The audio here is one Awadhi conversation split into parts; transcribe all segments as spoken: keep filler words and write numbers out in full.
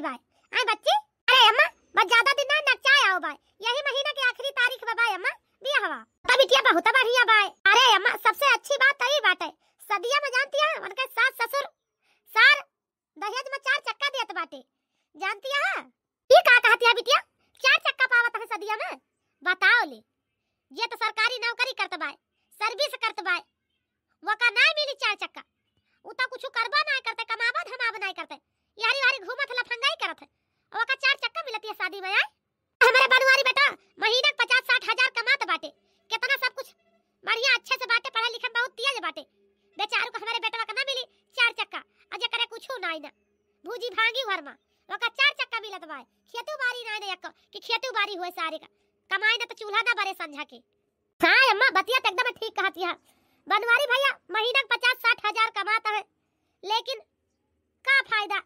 बाय। आए बच्ची, अरे अम्मा, बस ज्यादा दिन ना नचाए आओ बाय, यही महीना के आखिरी तारीख बा बाय अम्मा, बियाहवा। तब बिटिया बहुत बढ़िया बाय। अरे अम्मा, सबसे अच्छी बात तई बाटे, सदिया में जानती है उनके सास ससुर सार दहेज में चार चक्का देत बाटे, जानती है? ई का कहती है बिटिया, चार चक्का पावत है सदिया में? बताओ ले, जे तो सरकारी नौकरी करत बाय, सर्विस करत बाय, वका नाय मिली चार चक्का। उ तो कुछ करबा नाय करते, कमाबा धमाबा नाय करते, यारी वारी घूमत लफंगाई करत है, वका चार चक्का मिलती है शादी में, आए? हमारे बनवारी बेटा महीना के पचास साठ हजार कमात बाटे, कितना सब कुछ बढ़िया अच्छे से बाटे, पढ़े लिखे में बहुत तेज बाटे। बेचारू को हमारे बेटवा का ना मिली चार चक्का, और जेकरे कुछ नाय ना, भूजी भांगी घर में, वका चार चक्का मिलत बाय, खेतू बारी नाय ना एक कि खेतू बारी हुए सारे का, कमाई ना तो चूल्हा ना बरे संझा के। हाँ अम्मा, बतिया तो एकदम ठीक कहती है। बनवारी भैया महीना के पचास साठ हजार कमाता है, लेकिन का फायदा?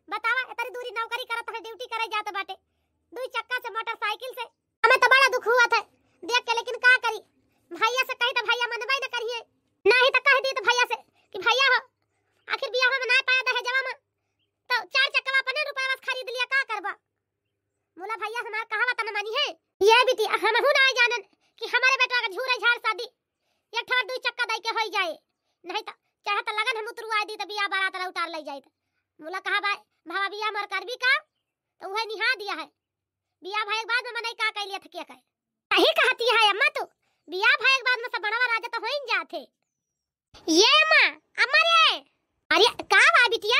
बतावा, इतनी दूरी नौकरी करत है, ड्यूटी करे जात बाटे, दुई चक्का से, मोटरसाइकिल से। हमें तो बड़ा दुख हुआ था देख के, लेकिन का करी, भैया से कही तो भैया मनबे न करिए, नहीं तो कह दी तो भैया से कि भैया हो, आखिर बियाह में ना पाया दहेजवा में, तो चार चक्का अपने रुपया बस खरीद लिया, का करबा? बोला भैया हमार कहावत न मानी है। ये बिटिया, हमहू ना जानन कि हमारे बेटवा के झूरे झाड़ शादी एक ठो दुई चक्का दई के होई जाए, नहीं तो चाहे तो लगन हम उतरवाए दी तो बियाह बारात ला उतार ले जाए। बोला कहा बाय, भावा बियाह मर करबी का? तो वह निहा दिया है, बियाह भए के बाद में मनई का कैलिया थकिया कहे। सही कहती है अम्मा तू, बियाह भए के बाद में सब बनवा राजा तो होइन जात है। ये अम्मा, अम्मा रे। अरे का बा बिटिया?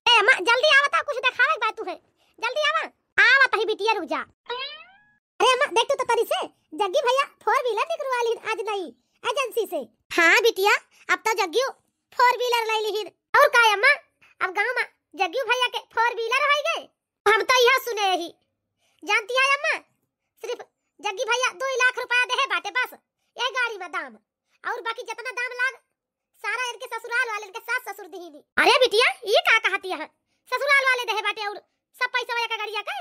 ए अम्मा, जल्दी आवा ता, कुछ देखावे के बा तू है, जल्दी आवा। आवत ही बिटिया, रुक जा। अरे अम्मा, देख तू तो तनी से, जग्गी भैया फोर व्हीलर निकलवा लिहिन आज नई एजेंसी से। हाँ बिटिया, अब तो जग्गी फोर व्हीलर ले लिहिन। और का अम्मा, अब गाँव में जग्गी भैया के फोर व्हीलर हो गए। हम तो यह सुने ही, जानती है अम्मा, सिर्फ जग्गी भैया दो लाख रुपया देहे बाटे बस, यह गाड़ी में दाम, और बाकी जितना दाम लाग सारा इनके ससुराल वाले, इनके सास ससुर दिहिनी। अरे बिटिया, ये का कहती है? ससुराल वाले देहे बाटे और सब पैसा वया का गड़िया के?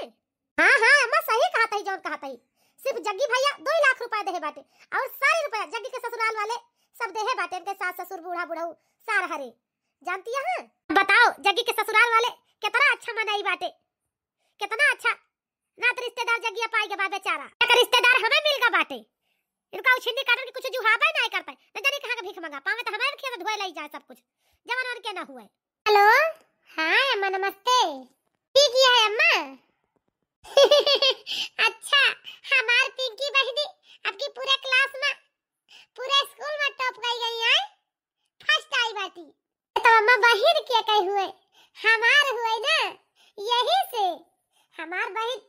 हाँ, हाँ, अम्मा सही कहत ही, जौन कहत ही। सिर्फ जग्गी भैया दो लाख रुपया देहे बाटे और सारे रुपया जग्गी के ससुराल वाले सब देहे बाटे, इनके सास ससुर बूढ़ा बुढ़ऊ सार हरे। जानती है? बताओ, जग्गी के ससुराल वाले कितना अच्छा मनई बाटे, कितना अच्छा नात रिश्तेदार जग्गिया पाई गवा बेचारा। एक रिश्तेदार हमें मिल गवा बाटे। इनका उछिन्नी काटन की कुछ जुहाबे नाय करते। न जानी कहाँ के भीख मंगा पावे तो हमारे खेत धोए लाई जाए सब कुछ। जवन उनके ना हुए। हेलो, हाँ अम्मा नमस्ते। ठीक है अम्मा। अच्छा, हमार पिंकी बहिनी आपकी पूरे क्लास में, पूरे स्कूल में टॉप कई गई है। फर्स्ट आई बाटी। तो अम्मा बहिन के कही हुए, हमार हुए ना, यही से हमार बहिन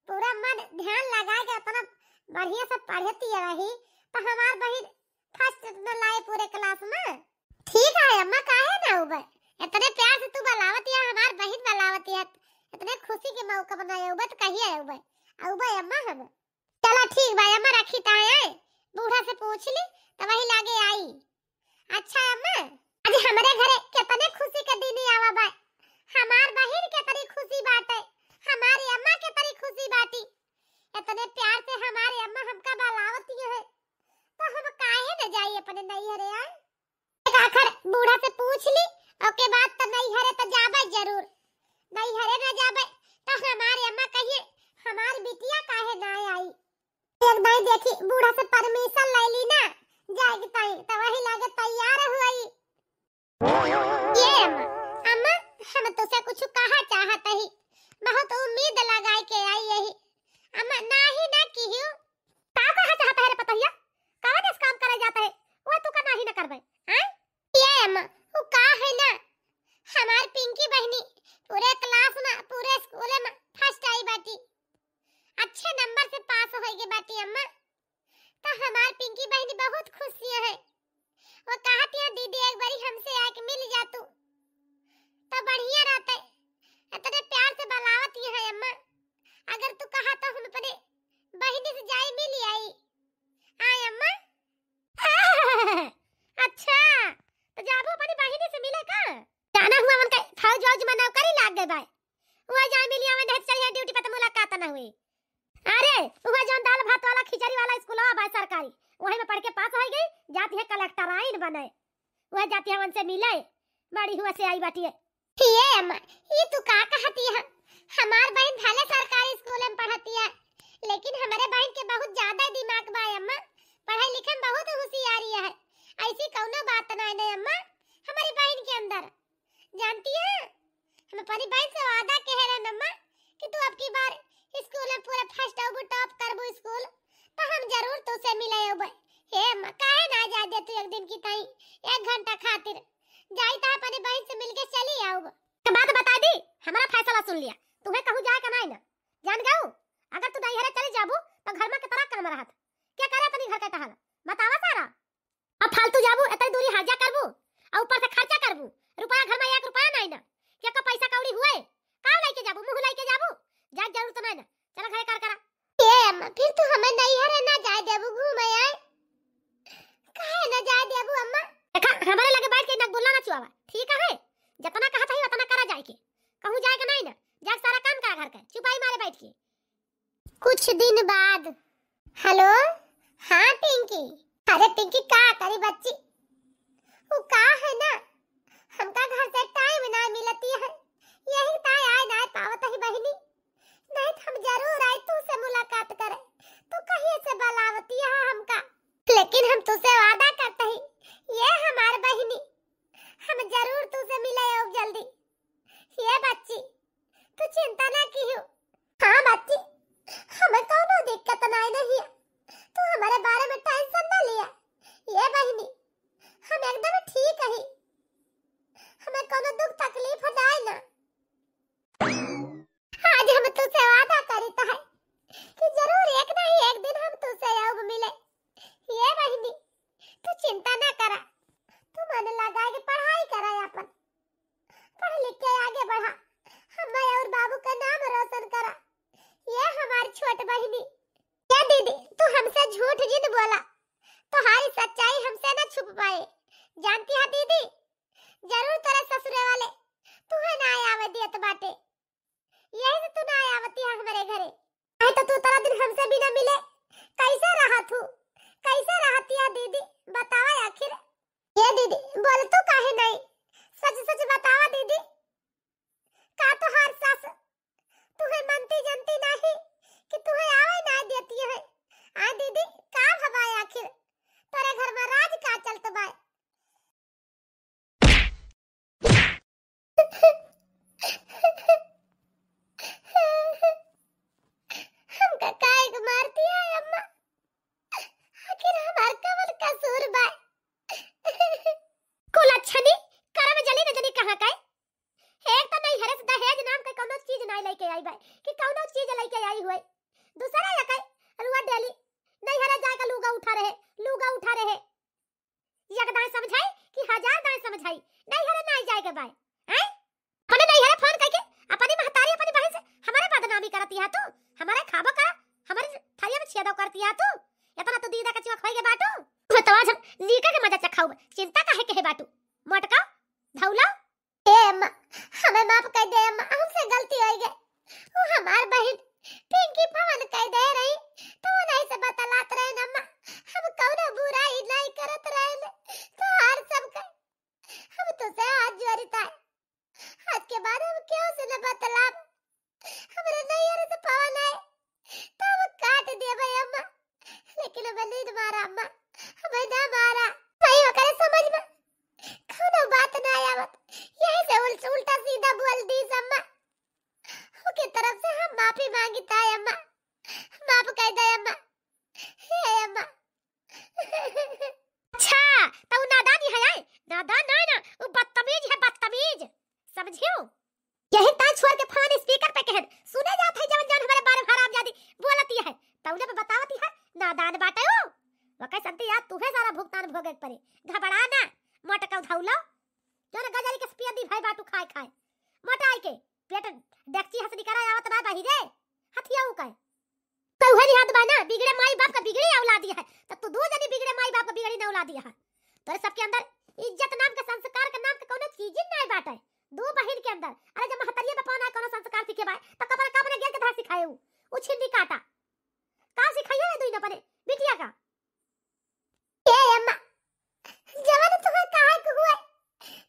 पूरा मन ध्यान लगा के अपना बढ़िया से पढ़ती रही, तो हमार बहिन फर्स्ट न लाए पूरे क्लास में। ठीक है अम्मा, काहे ना उबे, इतने प्यार से तू बलावत या, हमार बहिन बलावत या, इतने खुशी के मौका बनाए उबे तो कहिए उबे, उबे अम्मा हम। चला ठीक बा अम्मा, रखी ताए, बूढ़ा से पूछ ली तो वही लागे आई। अच्छा अम्मा, आज हमरे घरे कितने खुशी के दिन आवा बा, हमार बहिन के तरी खुशी बाटे, हमारी अम्मा के तरी खुशी बाटी, इतने प्यार से हमारी अम्मा हमका बलावती है, तो हम काहे न जाई अपने नैहरे आए? एक आखर बूढ़ा से पूछ ली, ओके बाद तो नैहरे तो जाबे जरूर, नैहरे न जाबे तो हमारी अम्मा कहिए हमारी बिटिया काहे ना आई। एक दाई देखी बूढ़ा से परमिशन ले ली ना जाए के ताई, तो वही लागे तैयार हुई। ये अम्मा, अम्मा, हम तुसे कुछ कहा चाहत ही, बहुत उम्मीद लगाए के आई यही। अम्मा, नाही ना किहियो। का कहा चाहत है रे पतोहिया? कवन ऐस काम करे जात है? वह तू का नाही ना करबे, हैं? ये अम्मा, वो का है ना, हमार पिंकी बहिनी पूरे क्लास में, पूरे स्कूल में फर्स्ट आई बाटी, अच्छे नंबर से पास होई गई बाटी अम्मा। तो हमार पिंकी बहिनी बहुत खुशी है। वो कहत है, "दीदी, एक बारी हमसे आके मिल जा तू, तो बढ़िया रहते।" इतने प्यार से बलावत है अम्मा, अगर तू कहा तो हम अपने बहिनी से जाई मिल आई। आए अम्मा। अच्छा, तो जाबू अपनी बहिनी से मिले का? जाना हुआ उनके फौज वौज में नौकरी लाग गए बाय। वह जाए मिली आवे, नहीं तो चली जाए ड्यूटी पे तो मुलाकात ना हुई। अरे, वह जौन दाल भात वाला खिचड़ी वाला स्कूलवा बा सरकारी, वही में पढ़ के पास हो गई, जाती है कलेक्टराइन बने। वह जाती है उनसे मिले, बड़ी हुआ से आई बाटी है। ये अम्मा, ये तू का कहती है? हमार बहिन भले सरकारी स्कूल में पढ़ती है, लेकिन हमरे बहिन के बहुत ज्यादा दिमाग बा अम्मा, पढ़ाई लिखे में बहुत होशियारी है। ऐसी कौनो बात नहीं, नहीं अम्मा, हमारी बहिन के अंदर। जानती है, हम अपनी बहिन से वादा कहे रहे अम्मा कि तू अब की बार स्कूल में पूरा फर्स्ट आउबू, टॉप करबू स्कूल, तो हम जरूर तुझसे मिले अउबे। हे अम्मा, काहे ना जाए दे तू एक दिन की ताई, एक घंटा खातिर? जाई तो अपनी बहिन से मिलके चली आउब। एक बात बता दी, हमारा फैसला सुन लिया, तुम्हें कहूँ जाए का नहीं ना, जान गऊ। अगर तू नैहरे चली जाबू तो घर में के तरह काम रहत, क्या करे अपनी घर के टहल, बतावा सारा। अब फालतू जाबू, इतनी दूरी हर्जा करबू, और ऊपर से खर्चा करबू, रुपया घर में एक रुपया नहीं ना, क्या का पैसा कौड़ी हुए, का लेके जाबू, मुंह लेके जाबू, जाए जरूरत नहीं ना, चला घरे कर करा। ए अम्मा, फिर तू हमें नैहरे ना जाए देबू घूमे आए? काहे ना जाए देबू अम्मा? देखा, हमारे लगे बैठ के नक बोलना ना चुआवा, ठीक है? जितना कहा था उतना करा जाए के, कहूँ जाए के नहीं ना, जाए सारा काम करा घर के, चुपाई मारे बैठ के। कुछ दिन बाद। हेलो, हाँ पिंकी। अरे पिंकी, का करी बच्ची, वो का है ना, हमका घर से टाइम ना मिलती है, यही ताई आए ना पावत ही बहिनी, नहीं तो हम जरूर आई तू से मुलाकात करे। तू कहिए से बुलावती है हमका, लेकिन हम तुझसे वादा करते ही, ये हमार बहिनी, हम जरूर तुझसे मिले अब जल्दी। ये बच्ची, तू चिंता ना कियो। हाँ बच्ची, हमें कौनो दिक्कत नहीं, नहीं है, तू हमारे बारे में टेंशन ना लिया। ये बहिनी, हम एकदम ठीक ही, हमें कौनो दुख तकलीफ नहीं ना। आज हम तुझसे वादा करीत है कि जरूर एक ना एक दिन हम तुझसे आउब मिले। ये बहिनी, तू चिंता ना करा, तू मन लगा के पढ़ाई करा अपन, पढ़ लिख के आगे बढ़ा, हमारे और बाबू का नाम रोशन करा। ये हमारी छोट बहिनी। ये दीदी, तू हमसे झूठ जिन बोला, तुम्हारी सच्चाई हमसे ना छुप पाए। जानती है दीदी, जरूर तेरे ससुरे वाले तुहे ना आवे दियत बाटे, यही से तू ना आवती है हमारे घरे। नहीं तो तू इतना दिन हमसे बिना मिले कैसे रहा तू, कैसे रहती है दीदी, बतावा आखिर। ये दीदी, बोल तू काहे नहीं, सच सच बतावा दीदी, का तोहार सास तुहे मनती जनती नहीं कि तुहे आवे ना देती है? आ दीदी, का भवा आखिर, तोरे घर में राज का चलत बा? हमका काहे के मारती है अम्मा? आखिर हमार कवन कसूर बा? कुलच्छनी, करम जली न जनी कहाँ का है? एक तो नैहरे से दहेज नाम के कौनो चीज नहीं लेके आई बा, कि कौनो चीज लेके आई हुए। दूसरा ये कहे, रुआ डेली नैहरे जाए का लूगा उठा रहे, लूगा उठा रहे। एक दाएं समझाई कि हजार दाएं समझाई, नैहरे ना जाए के बाय। हैं? अपने नैहरे फोन करके अपनी महतारी, अपनी बहन से हमारे बदनामी करती है तू, हमारे खाबो करा, हमारे थरिया में छेदो करती है तू। इतना तू दीदा का चिवा खोई के बाटू। तो आज हम नीका के मजा चखाऊ, चिंता काहे के है बाटू? मोटका, धौला। ए अम्मा, हमें माफ कर दे अम्मा, हमसे गलती हो गई। वो हमार बहन पिंकी फोन कर दे रही, तो वो नहीं से बतलात रहे न अम्मा, हम कौनो बुराई नहीं करत रहे, तो हर सब कर हम तो से हाथ जोड़ता है। आज के बाद हम क्यों से न बतलाब, हमरे नैहर से पवन आए तो हम काट देबे अम्मा, लेकिन हमें नहीं मारा अम्मा, हमें ना मारा। भाई ओकरे समझ में कौनो बात ना आवत, यही से उल्ट-, उल्टा सीधा बोल दी अम्मा। ओके तरफ से हम माफी मांगता है अम्मा, माफ कर दे अम्मा, हे अम्मा। अच्छा, तो उ नादान ही है, आए? नादान ना, ना, उ बदतमीज है, बदतमीज। समझियो? यही तान छोड़ के फोन स्पीकर पे कहन, सुने जात है जवन जवन हमारे बारे में हरामजादी बोलती है। तौले पे बतावती है, नादान बाटे उ। वकै संती यार, तुहे सारा भुगतान भोगे के पड़े। घबरा ना, मोटका धौलो। जो ना गजरी के सपिया दी भाई बाटू खाए खाए। मोटाई के, पेट डेकची हंस निकरा आवत ना बहिरे। हथिया उ कहे। तो उहे निहात बा ना, बिगड़े माई बाप का बिगड़ी औलादी है। तो तू दू जनी बिगड़े माई बाप का बिगड़ी ना औलादी है। तोरे सबके अंदर इज्जत नाम के, संस्कार के नाम के कौनो चीज ही नहीं बाटे। दू बहिन के अंदर, अरे जब महतरिया बापा ना कौनो संस्कार सीखे बाय, तो कपड़ा का बने गेल के धार सिखाए उ, उ छिंदी काटा। का सिखाइए ये दुई अपने बिटिया का? ए अम्मा, जवन तुहे कहा के हुए,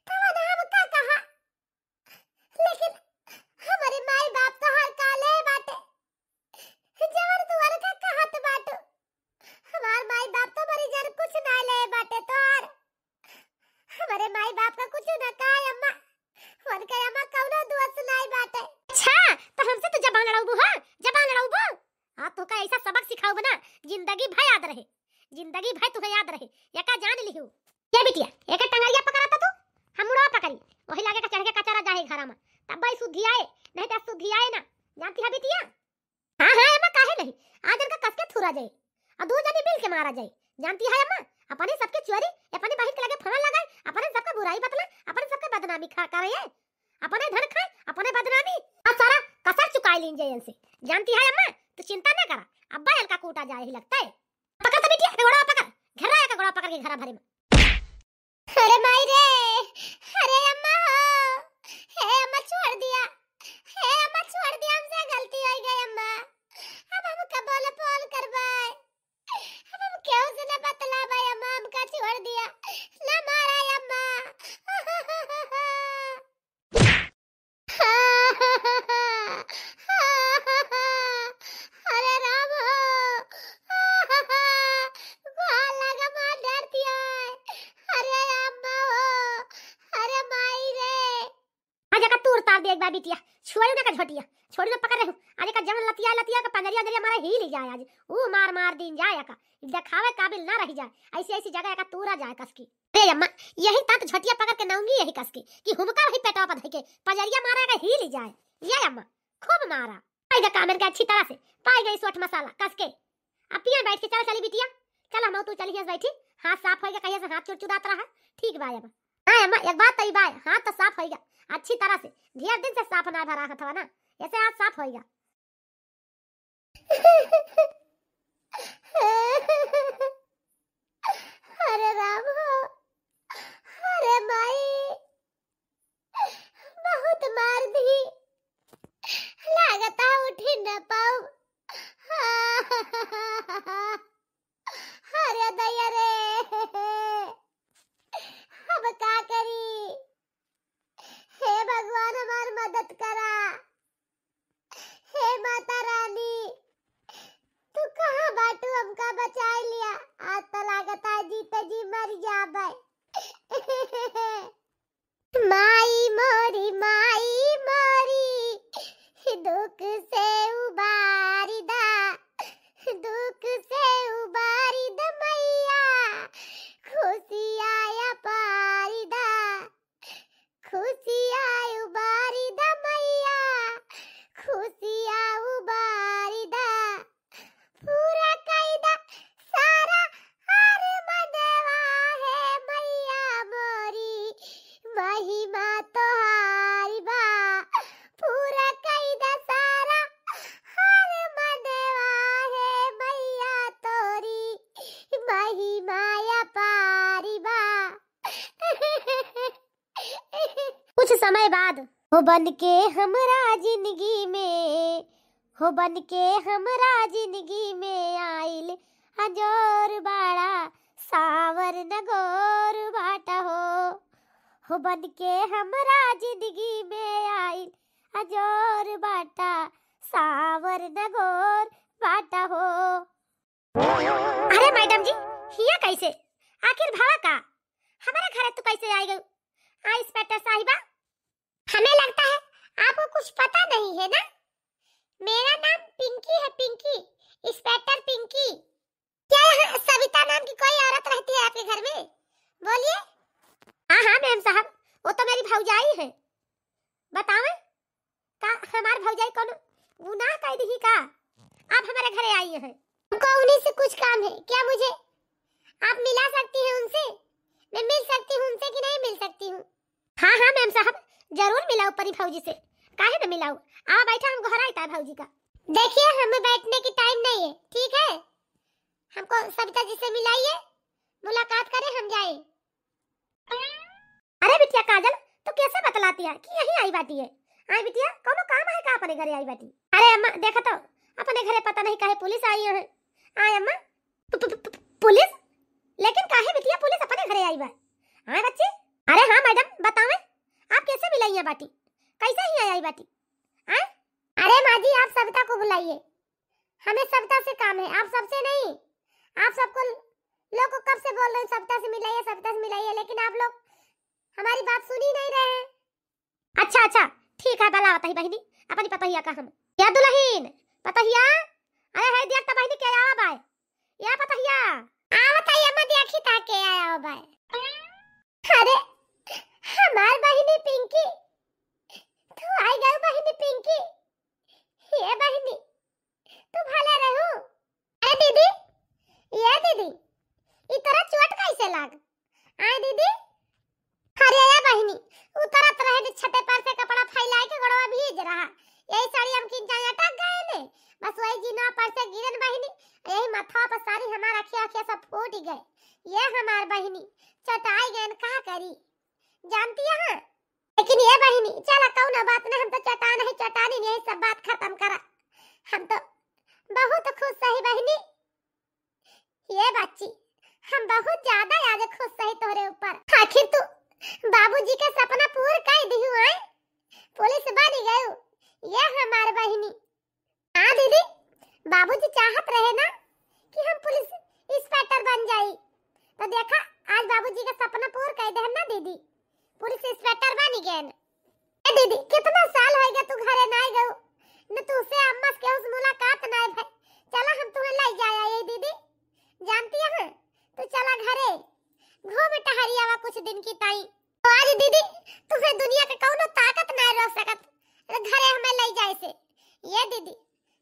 तवन हम का कहा? माई बाप का कुछ ना कहा अम्मा, उनके अम्मा कौनो दोष नहीं बाटे। अच्छा, तो हमसे तो जबान लड़ाउबू, हाँ? जबान लड़ाउबू? हाँ, तोका ऐसा सबक सिखाउब ना, जिंदगी भर याद रहे, जिंदगी भर तुहे याद रहे, एका जान लिहू। ये बिटिया, एका टंगरिया पकड़ा था तू, हम मुड़वा पकड़ी, वही लागे का चढ़ के कचरा जाए घरा में, तब भाई सुधियाए, नहीं तो सुधियाए ना, जानती है बिटिया? हाँ, हाँ, अम्मा, काहे नहीं? आज इनका कस के थूरा जाए, और दो जनी मिल के मारा जाए। जानती है अम्मा, अपने सबके चोरी, अपने बहिन के लगे फोन लगाए, अपने सबका बुराई बतला, अपने सबका बदनामी खा करे, अपने धन खाए, अपने बदनामी, और सारा कसर चुकाए लीन जाए इनसे। जानती है अम्मा, तू चिंता ना करा, अब्बा इनका कूटा जाए ही लगता है। पकड़ तो बिटिया, अपने गोड़वा पकड़, घर आया का गोड़वा पकड़ के घरा भरे में। अरे माई रे, अरे अम्मा हो, हे अम्मा छोड़ दिया, हे अम्मा छोड़ दिया, हमसे गलती हो गई अम्मा, अब हम कबल पोल करबाए, अब हम केहू से न बतलाबाए अम्मा, हमका छोड़ दिया, न मारा अम्मा। अरे राम हो, गोड़ लगा मार डर दिया है। अरे अम्मा हो, अरे माई रे। आज एका तूर तार दे एक बार बिटिया, छोड़ी ना का झोटिया, छोड़ी ना पकड़ रहू। आज एका जवन लतिया लतिया का पंजरिया अंजरिया मारा ही ली जाए आज, ऊ मार मार दीन जाए एका, देखावे काबिल ना रही जाए, ऐसी ऐसी जगह एका तूरा जाए कसकी। अरे अम्मा, यही तात झटिया पकड़ के नाऊंगी यही कस के, कि हुमका वही पेटवा पर धइके पजरिया मारा के ही ली जाए। ये अम्मा, खूब मारा। पाई गा कामेन के अच्छी तरह से, पाई गई सोठ मसाला कस के। अब पिया बैठ के चल चली बिटिया, चल हम तू चली हियां से बैठी, हाथ साफ होइगा, कहिया से हाथ चुरचुरात रहा। ठीक बा अब। हाँ अम्मा, एक बात तई बा, हाथ तो साफ होइगा अच्छी तरह से, ढेर दिन से साफ ना भरा हाथ हवा ना, ऐसे हाथ साफ होइगा। अरे राम हो, अरे माई, बहुत मार दी, लागता उठी न पाऊ। अरे दैया रे, अब का करी? हे भगवान, हमार मदद करा। हे माता रानी, तू कहाँ बाटू, हमका बचाए लिया। आज तो लागता जीते जी मर जाबे। माई मोरी, माई मोरी, दुख से उबारी दा, दुख से उबारी दा मैया, खुशिया अपारी दा। खुशिया उबारी दा मैया, खुशिया उबारी दा। पूरा कई दा सारा हर मनवा, हे मैया मोरी, महिमा तोहारी बा। पूरा कई दा सारा हर मनवा, हे मैया तोरी, महिमा अपारी बा। कुछ समय बाद। हो बन के हमरा जिंदगी में, हो बन के हमरा जिंदगी में आइल अजोर बाड़ा, सावर नगोर बाटा हो। हो बन के हमरा जिंदगी में आइल अजोर बाटा, सावर नगोर बाटा हो। अरे मैडम जी, हिया कैसे? आखिर भवा का? हमारे घरे तू कैसे आई गई? आ, इंस्पेक्टर साहिबा, हमें लगता है आपको कुछ पता नहीं है ना? मेरा नाम पिंकी है, पिंकी, इंस्पेक्टर पिंकी। क्या यहाँ सविता नाम की कोई औरत रहती है आपके घर में? बोलिए। हाँ, हाँ, मेम साहब, वो तो मेरी भौजाई है। बतावे, का हमार भौजाई कौनो गुनाह कर दी का? आप हमारे घरे आई हैं। हमको उन्हीं से कुछ काम है, क्या मुझे आप मिला सकती हैं उनसे? मैं मिल सकती हूँ उनसे कि नहीं मिल सकती हूँ? हाँ, हाँ, मेम साहब, जरूर मिलाओ परी भौजी से, काहे न मिलाओ? आ बैठा, हम घर आइता है भौजी का। देखिए, हमें बैठने की टाइम नहीं है, ठीक है? हमको सविता जी से मिलाइए, मुलाकात करें, हम जाए। अरे बिटिया काजल, तू कैसे बतलाती है कि यहीं आई बाटी है? आए बिटिया, कौनो काम है का अपने घरे आई बाटी? अरे अम्मा, देखा तो, अपने घरे पता नहीं काहे पुलिस आई है। आए अम्मा, पु-, पु-, पु-, पु-, पुलिस? लेकिन काहे बिटिया पुलिस अपने घरे आई बा? आए बच्ची? अरे हाँ मैडम, बतावे, आप कैसे मिलाई है बाटी? कैसे ही आई, आई बाटी? आए? अरे माँ जी, आप सविता को बुलाइए, हमें सविता से काम है, आप सबसे नहीं। आप सबको, लोग को कब से बोल रहे हैं सविता से मिलाइए, सविता से मिलाइए, लेकिन आप लोग बात सुनी नहीं रहे। अच्छा, अच्छा, ठीक है, बलावत ही बहिनी, अपनी पतोहिया का हम। या दुलहिन, पतोहिया, अरे है देख त बहिनी के आवा बाय। या पतोहिया। आवत ही अम्मा, देखी ता के आवा बाय। अरे, हमार बहिनी पिंकी, तू आई गई बहिनी पिंकी। ये बहिनी, तू भले रहू। अरे दीदी, ये दीदी, ई तोरा चोट कैसे लाग? आए दीदी, अरे ये बहिनी, उतरत रहे ने छते पर से कपड़ा फैलाए के गोड़वा भीज रहा। यही साड़ी हम किन जाए अटक गए ने। बस वही जीना पर से गिरन बहिनी, यही माथा पर सारी हमार अखिया अखिया सब फूट गए। ये हमार बहिनी, चटाई गए न का करी? जानती है? लेकिन ये बहिनी, चला कौनो बात नहीं, हम तो चटान है, चटानी नहीं, सब बात खत्म करा। हम तो बहुत खुश सही बहिनी। ये बच्ची, हम बहुत ज्यादा आज खुश सही तोहरे ऊपर। आखिर तू बाबूजी के सपना पूर कर दिहू आए, पुलिस बन गयू। ये हमार बहिनी। हाँ दीदी, बाबूजी चाहत रहे ना कि हम पुलिस इंस्पेक्टर बन जाई, तो देखा आज बाबूजी का सपना पूर कर दे ना दीदी, पुलिस इंस्पेक्टर बन गए। ए दीदी, कितना साल हो गया तू घरे ना गऊ, न तू से अम्मा से केहू से मुलाकात ना भई। चला हम तुम्हें ले जाया ये दीदी, जानती है तू चला घरे घूम टहरी आवा कुछ दिन की ताई। तो आज दीदी तुम्हें दुनिया के कौनो ताकत ना रोक सकत, घरे हमें ले जाए से। ये दीदी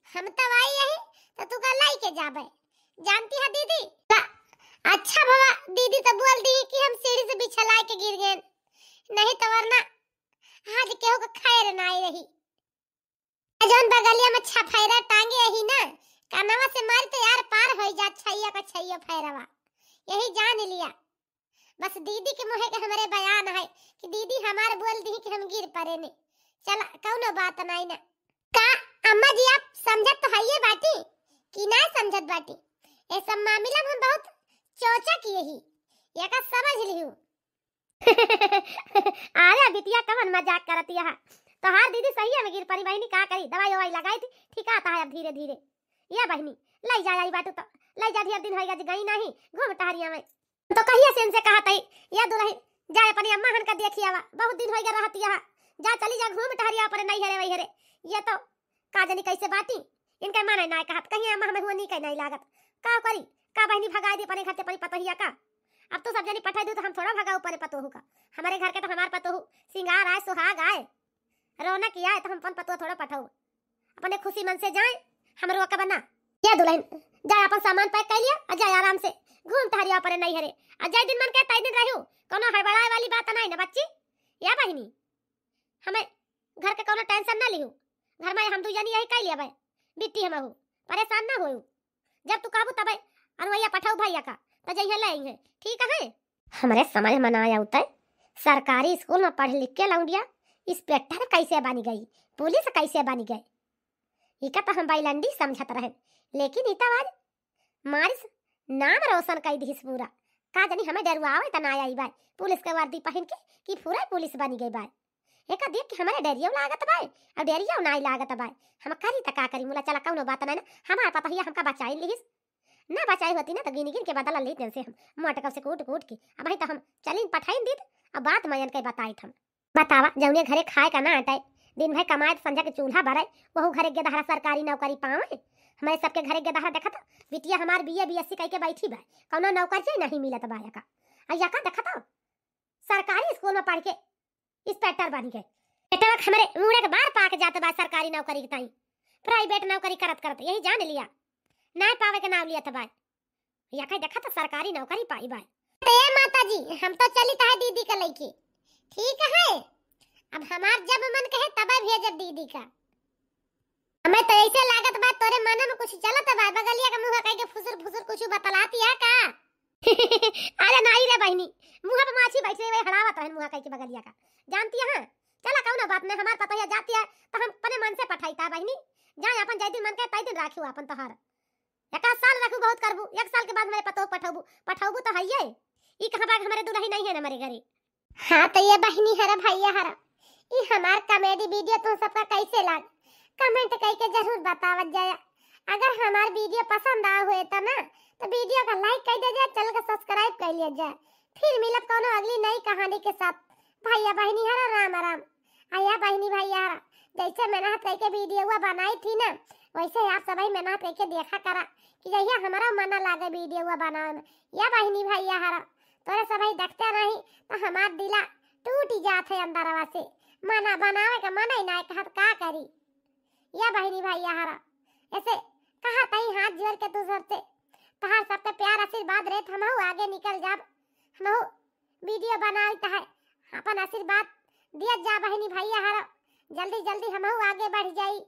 हम तो आई यही तो तू का लाई के जाबे, जानती है दीदी। का? अच्छा बाबा, दीदी तो बोल दी कि हम सीढ़ी से बिछलाए के गिर गए, नहीं तो वरना आज केहू का खैर ना आई रही। जौन बगलिया में छफैरा टांगे यही ना, कनवा से मारी तो यार पार हो जा छैया का छैया फैरवा। यही जान लिया। बस दीदी के मुँहे के हमरे बयान है कि दीदी हमार बोल दी कि हम गिर पड़े ने। चला, कौनो बात नाई ना। का अम्मा जी, आप समझत तो हइये बाटी कि ना समझत बाटी? ये सब मामला में हम बहुत चोचा किए ही, एका समझ लिहू। अरे बिटिया, कवन मजाक करत यहा? तोहार दीदी सही में गिर पड़ी बहिनी, का करी, दवाई ववाई लगाई थी, ठीक आता है अब धीरे धीरे। या बहिनी, लई जा आई बाटू तो, लई जा, ढेर दिन होइगा जी गई नाही, घूम टहरिया में। तो कहिए से इनसे कहा तई, या दुलही, जा अपनी अम्मा हन का देखी आवा, बहुत दिन होइगा रहत यहाँ, जा चली जा घूम टहरिया अपने नैहरे वैहरे। ये तो का जानी कैसे बाटी, इनका माने ना कहत, कहीं अम्मा हमें हुआ नहीं कहीं नहीं लागत, का करी, का बहिनी भगाई दी अपने घर से अपनी पतोहिया का। अब तो सब जनी पठाई दू तो हम थोड़ा भगाऊ अपने पतोहू का, हमारे घर के तो हमार पतोहू सिंगार आए, सुहाग आए, रौनक आए, तो हम अपन पतोह थोड़ा पठाऊ। अपने खुशी मन से जाए, हम रोकब ना। या दुलहिन, जाए अपन सामान पैक कर लिया और जाए आराम से घूम टहरिया अपने नैहरे। और जाए दिन मन के तय दिन रहू, कोनो हड़बड़ाए वाली बात नहीं ना बच्ची। या बहिनी, हमें घर के कोनो टेंशन ना लिहू, घर में हम दू जनी यही कर लिया भाई, बिट्टी हम हूँ, परेशान ना होऊ। जब तू कहबू तबे अनवैया पठाऊ भैया का, तो जइहे ले अइहे, ठीक है। हमरे समझ में ना आवत है, सरकारी स्कूल में पढ़ लिख के लौंडिया इंस्पेक्टर कैसे बन गई, पुलिस कैसे बन गई। इका तो हम बैलंडी समझत रहे, लेकिन ई तो आज मारिस नाम रोशन कई दिहिस पूरा। का जानी हमें डरुआवे त ना आई बाय, पुलिस के वर्दी पहन के कि पूरा पुलिस बन गई बाय। एका देख के हमारे डरियो लागत बाय, और डरियो नाई लागत बाय। हम करी त का करी, मुला चला कौनो बात नहीं ना, हमार पतोहिया हमका बचाई लिहिस। ना बचाई होती ना तो गिन गिन के बदला लेत से हम मोटका से कूट कूट के। अब तो हम चलिन पठाइन दीत, अब बात मयन के बताइत हम। बतावा, जौने घरे खाए का ना अटाए, दिन भर कमाए त संझा के चूल्हा बरे, वहू घरे गेदहरा सरकारी नौकरी पावे। हमारे सबके घरे गेदहरा देखत, बिटिया हमार बीए बीएससी कइके बैठी बा, कौनो नौकरी नहीं मिलत बा यका। आ यका देखत, सरकारी स्कूल में पढ़ के इंस्पेक्टर बन गए। बेटवा के हमरे मुड़े के बार पाक जात बा सरकारी नौकरी के ताई, प्राइवेट नौकरी करत करत यही जान लिया, ना पावे के नाम लिया त बा। या कहीं देखा तो सरकारी नौकरी पाई बाय। तो ए माता जी, हम तो चली तहार दीदी का लइके। ठीक है, अब हमार जब मन कहे तब भेजब दीदी का। हमें तो ऐसे लागत बा तोरे मन में कुछ चलत बा, बगलिया का मुँह कह के फुसुर फुसुर कुछ बतलाती है का? अरे नाई रे बहिनी, मुँह पे माछी बैठे हुए हड़ावत रहन मुँह कह के बगलिया का। जानती है, चला कौनो बात नहीं, हमार पतोहिया जाती है तो हम अपने मन से पठाई ता बहिनी, जाए अपन जय दिन मन के तय दिन राखी अपन तोहार। एक आध साल रखू, बहुत करबू, एक साल के बाद हमारे पतोह पठौबू, पठौबू तो हइये। ई कहाँ बा, हमारे दुलही नहीं है ना हमारे घरे। हाँ, तो ये बहिनी हरा, भैया हरा, ई हमार कॉमेडी वीडियो तुम सबका कैसे लाग, कमेंट करके जरूर बतावत जाया। अगर हमार वीडियो पसंद आ हुए तो ना, तो वीडियो का लाइक कर दे जाए, चैनल का सब्सक्राइब कर लिया जाए। फिर मिलब कोनो अगली नई कहानी के साथ। भैया बहिनी हरा राम राम। अया बहिनी भैया हरा, जैसे मेहनत कइके वीडियोवा बनाई थी ना, वैसे आप सभी मेहनत कइके देखा करा कि जहिया हमारा मना लागे वीडियोवा बनावे में। या बहिनी भैया हरा, तोरे सभी देखते रही तो हमार दिला टूटी जात है अंदरवा से, मना बनावे का मन ही ना कहत का करी। या बहिनी भैया हरा, ऐसे कहा तई हाथ जोड़ के तू सबसे, तहार सबके प्यार आशीर्वाद रेत हमहू आगे निकल जाब, हमहू वीडियो बनाई तहार अपन आशीर्वाद दियत जा बहिनी भैया हरा, जल्दी जल्दी हमहू आगे बढ़ जाई।